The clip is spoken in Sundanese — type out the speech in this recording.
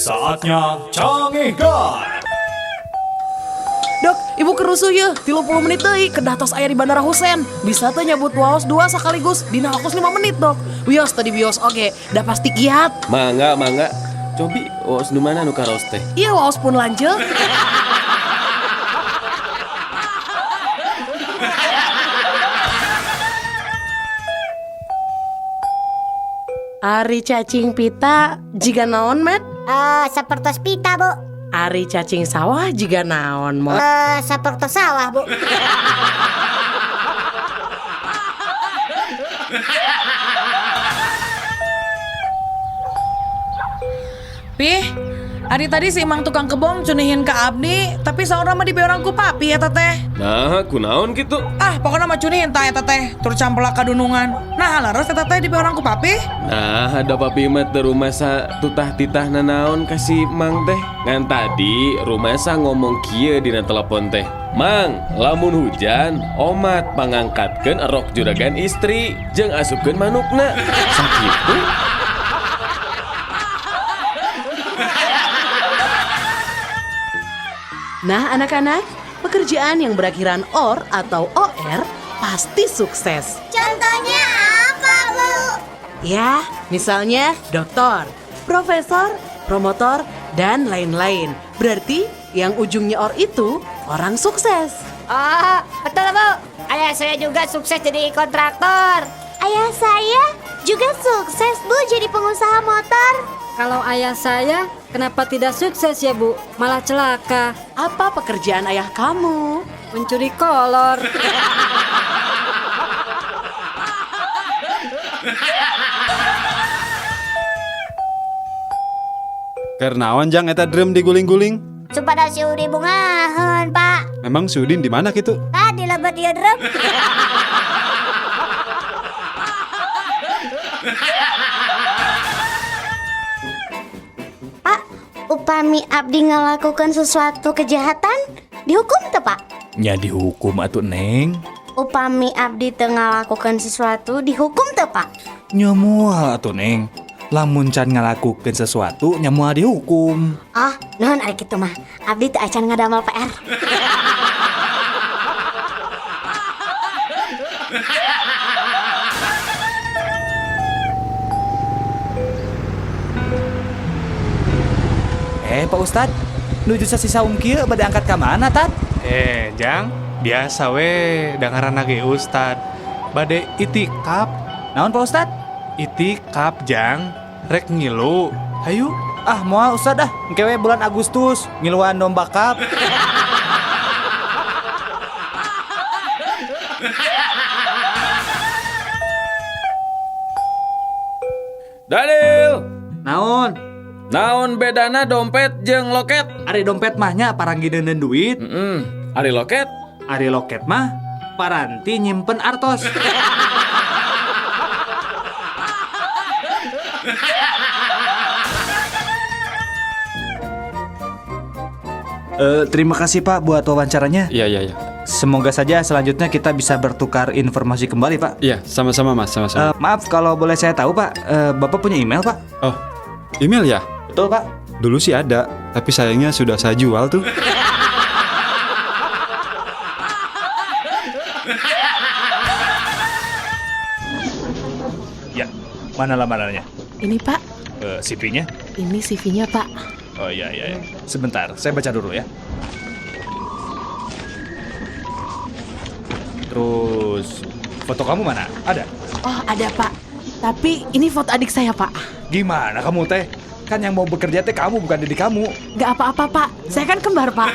Saatnya Cangehgar. Dok, ibu keur rusuh ya, 30 menit deui kedah tos aya di Bandara Husein. Bisa teh nyabut waos dua sekaligus dina waktu 5 menit, Dok. Wios tadi bios oge, dah pasti kiat. Mangga, mangga. Cobi waos nu mana nu karaos teh? Iya, waos pun lanceuk. Ari cacing pita jiga naon, Met? Eh, sapertos pita, Bu. Ari cacing sawah jiga naon, Mot? Eh, sapertos sawah, Bu. Pih, ari tadi si Mang tukang kebon cunihin ke Abdi, tapi saurna mah dibeorang ku papi eta teh. Nah, kunaon gitu? Ah, pokoknya mah cunihin tah eta teh, tur campelak kadunungan. Nah, leres eta teh dibeorang ku papi. Nah, ada papi mah teu rumasa tutah titah nanaon ka si Mang teh. Ngan tadi rumasa ngomong kieu dina telepon teh. Mang, lamun hujan, omat pangangkatkeun erok juragan istri jeung asupkeun manukna. Sakitu. Nah, anak-anak, pekerjaan yang berakhiran OR atau OR pasti sukses. Contohnya apa, Bu? Ya, misalnya doktor, profesor, promotor, dan lain-lain. Berarti yang ujungnya OR itu orang sukses. Oh, betul, Bu. Ayah saya juga sukses jadi kontraktor. Ayah saya juga sukses, Bu, jadi pengusaha motor. Kalau ayah saya, kenapa tidak sukses ya, Bu? Malah celaka, Apa pekerjaan ayah kamu? mencuri kolor. Keur naon jang eta drum diguling-guling? Supados si Udin bungaheun, Pak. Memang si Udin di mana gitu? Tah di lebet ieu drum. Pak, upami abdi ngelakukan sesuatu kejahatan, dihukum teu, Pak? Nya dihukum atuh, Neng. Upami abdi teu ngalakukan sesuatu, dihukum teu, Pak? Nya moal atuh, Neng. Lamun can ngalakukeun sesuatu nya moal dihukum. Oh, nuhun ari kitu mah. Abdi teu acan ngadamel PR. Eh, Pak Ustad, nuju sasi saum kieu bade angkat ka mana, Tad? Eh, Jang, biasa we dengaran ge Ustad. Bade itikap, Naon, Pak Ustad? itikap Jang, rek ngilu. Hayu, Ah, moal Ustad ah, engke we bulan Agustus ngiluan domba kap. Daniel, Naon? naon bedana dompet jeung loket? Ari dompet mah nya paranggi deuneun duit, Ari loket? ari loket mah paranti nyimpen artos. Terima kasih Pak buat wawancaranya. Iya, iya, iya. Semoga saja selanjutnya kita bisa bertukar informasi kembali, Pak. Iya, sama-sama Mas, sama-sama. Maaf kalau boleh saya tahu, Pak. Bapak punya email, Pak? Oh, email ya? Betul, Pak. Dulu sih ada, tapi sayangnya sudah saya jual tuh. Ya, mana lamarannya? Ini, Pak, CV-nya? ini CV-nya, Pak. Oh iya iya iya. Sebentar, saya baca dulu ya. Terus foto kamu mana? Ada. Oh, ada, Pak. Tapi ini foto adik saya, Pak. Gimana kamu teh? Kan yang mau bekerja teh kamu bukan diri kamu. Gak apa-apa, Pak. Saya kan kembar, Pak.